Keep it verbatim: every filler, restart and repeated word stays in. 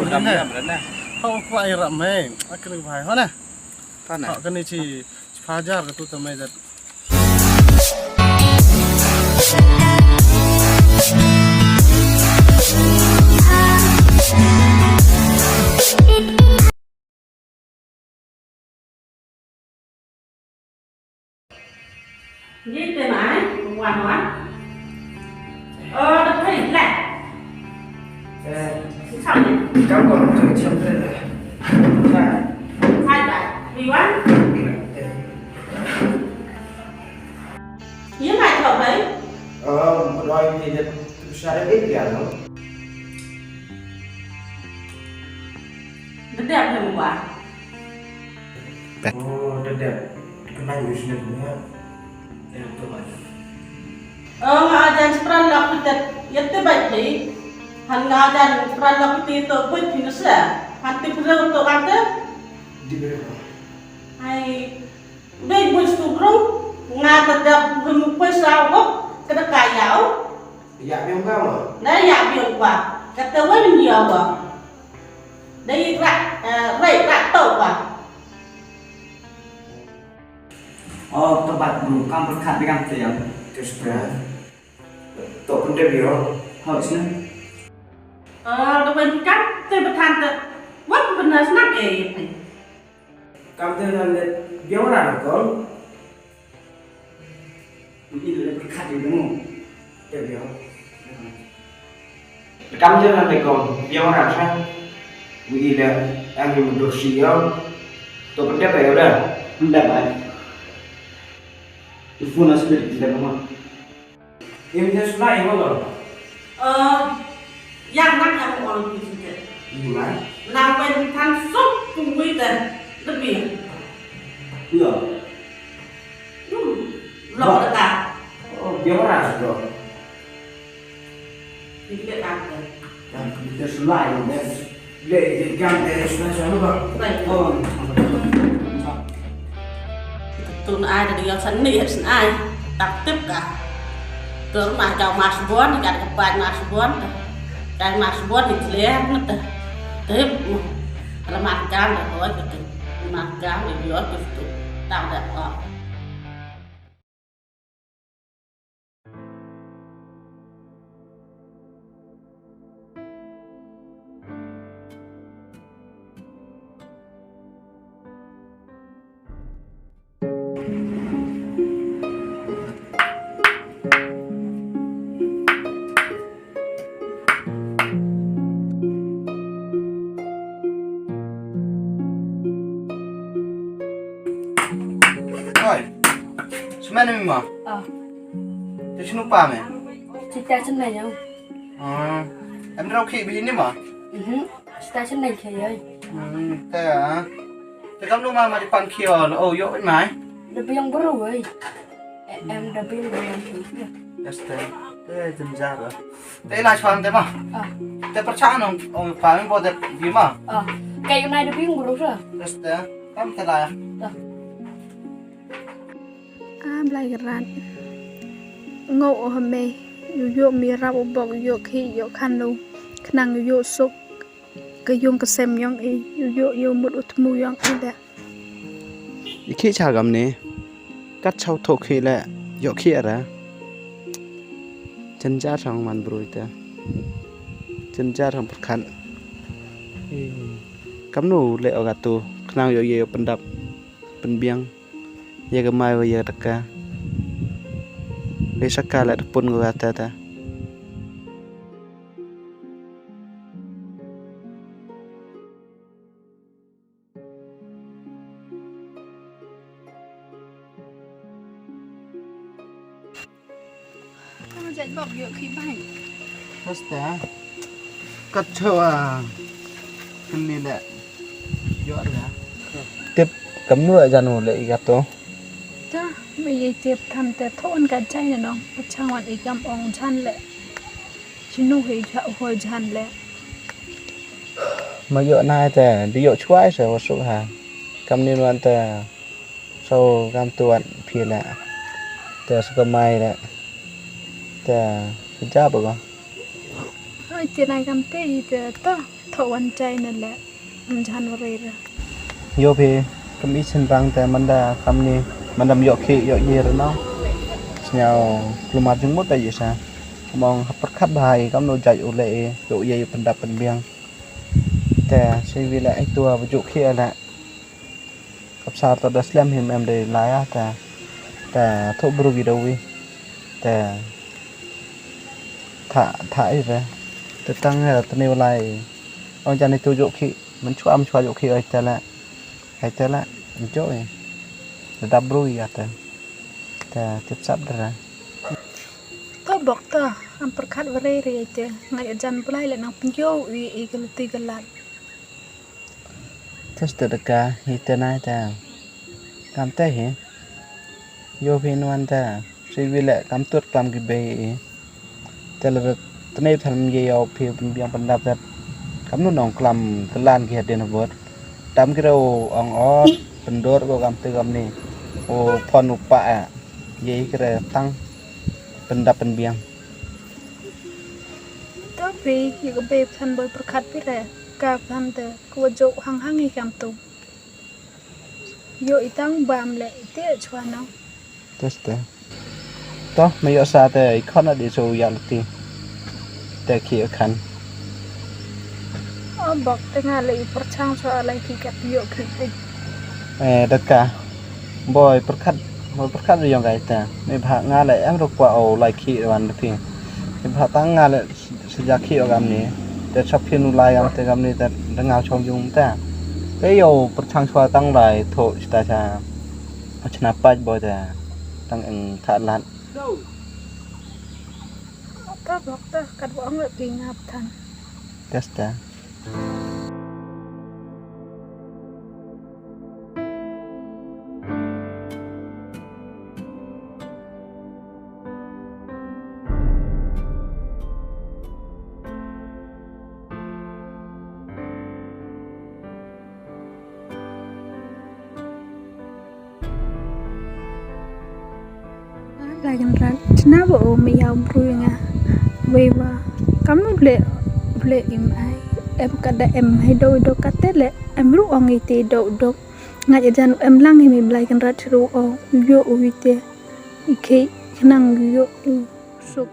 Ram ne, ram ne. Hau kwah ïarap mei. Akene bhai, hau ne. Hau kane chi, chi phajar ka tu ta mei dat. Ngi te mai, wan wan. Ơ, da phai la. Eh, sao ni? Kam ko tu chim te la. Sa. Hai ba, wi wan. Ye mai thok hai? Ơ, mo doi ni de tu sa de ni ya no. Beda ke mo ba. Oh, dep dep. Kena use ne dunia. Yang tu mai. Oh, nga ajan spran lak pitet. Yette bai phi. Han nga ajan spran lak pitet to buit phi nasa. Han ti breu to kante. Di breu. Hai. Bai buit tu breu. Nga tadap bemu pesa wok. Kada kaya. Ya biang ka mo. Na ya biang ka. Kata wan ya wa. Dei rak, eh, rai rak tau ba. Oh, to bat bru, kam pyrkhat biang te yang. Terus terang. To pun dia biar. Hau sini. Eh, to pun kam te betan te. Wat benar senang eh. Kam te nan de biar orang kau. Wi i le pyrkhat ïa u. Te biang. Kam te nan de kong biang ra sa. Wi i le ang ïa u dur si ïa. To pyndep ïa u da. Pyndep ai. Tu phone as pyndep ma. Im te sna ïa u da. Eh, yang nang aku ong pi sinte. Ïa mai. Nang pen than sop pungwi te. Lebih. Ïa. Hmm. Lok dekat. Oh, dia mana sudah? Dia tak ada. Yang kita selai, dia, dia, dia kan, dia selai selalu, Bang. Baik. Oh. Tun ai da ïa sani, sani ai. Tak tip ka. Tur mah jauh mas bon, jauh kebat mas bon. Jauh mas bon ni clear mata. Tip. Lemak jam da hoi ka tip. Lemak jam da ïa tu tu. Tak ada kok. Oi. Smen mi ma. Ah. Te shinu pa me? Sita shen na yau. Ah. Em rau khi bi ni ma. Mhm. Sita shen na khi yau. Hmm, te ah. Te kam lu ma ma di pan khi ol. Oh, yo mai. Da biang bro wei. Em da biang bro. Este. Te jemjar. Te lai chuan te ma. Ah. Te percha nong ong pa mi bo te bi ma. Ah. Kai nai da biang bro sa. Este. Kam te lai. Ah. A Blai Kynrad. Nga ong ha me, ïoh ïoh me rap u bok, ïoh khih ïoh khan u khnang ïoh suk ka ïung ka sem yong i, ïoh ïoh ïoh mut u thmu yong i da. I khih cha kam ne. Kat chau thok khih le ïoh khih ara. Jynjar thang man brui ta. Jynjar thang pyrkhat. Kamnu le o gatu khnang ïoh ïoh pyndap pynbiang. Ïa ka mai wa ïa ka daka. Wei saka la da pun ko gata ta. Ka jait bok ïoh khi bang. Hasta. Kat chawa. Kynni le. Ïoh ra. Tip kamnu jan u le i gato. Ta me ye tip tham te thon ka jai na nong. Pachang wan i kam ong jan le. Chinu he ja ho jan le. Ma ïoh na te di ïoh chwai se wasuk ha. Kam ni wan te. So kam tuat phi la. Te so ka mai la. Te ja ba ko. Oi, te nai kam te i te to. To Wan jai na leh. Ym jan wari ra. Yo phi, kam i shin rang te manda kam ni, manda ym ïoh khih ïoh ïa re no. Sñiaw klumar jingmut ta ïa sa. Mong ha pyrkhat bha i kam no jait u leh i, ïoh ïa i pyndap pynbiang. Te, si wi leh i tua ba juk khih leh. Kapsar to da slem him em dei lai ah ta. Ta thoh bru gi da wi. Ta tha tha i re. Ta tang ha tani walai. Ong jani tu juk khih. Mynchwa mynchwa juk khih oi ta la. Ai ta la. Juk i. Da dap bru i ata. Ta tip sap da ra. To bok ta. Am pyrkhat wari ri ai ta. Ngai ajan bulai le nang pynjau i i galati galat. Teste deka, ite nai te. Kam te hi. Yo phi nuan te. Si wi leh kam tut kam ki bei i. Te le tene thal ye yo phi pynbiang pyndap te. Kam nu nong klam kelan ki hadien bot. Tam ki rau ong o pyndor ko kam te kam ni. O phon u pa a. Ye ki re tang pyndap pynbiang. To phi, ïa ka bei phan boi pyrkhat phi re. Ka phan te. Ko jok hang hang i kam tu. Yo i tang bam le i te chwa no. Teste. To me yo sa te i khon a di so ya lati. Te ki khan. O bok te nga le i pyrchang chwa lai ki kat yo ki te. Eh, daka. Boi pyrkhat, boi pyrkhat ri yong kai ta. Me bha nga le em ro kwa o lai ki wan phi. Me bha tang nga le sejak ki o gam ni. Te chap phi nu lai gam te gam ni te dengaw chong yung ta. Te yo pyrchang chwa tang lai tho sta cha. Chna pach boi ta. Tang eng tha lat. Ta bok ta kat wa ong le phi ngap than. Testa. Lai kan rat chna ba o me yaw bru nga. Wei wa kam nu ble ble im ai. Em kada em hai do do kate le em ru ong ite do do. Nga ja jan em lang hi me blai kan rat chru o yo u ite. I khei khnang yo u suk.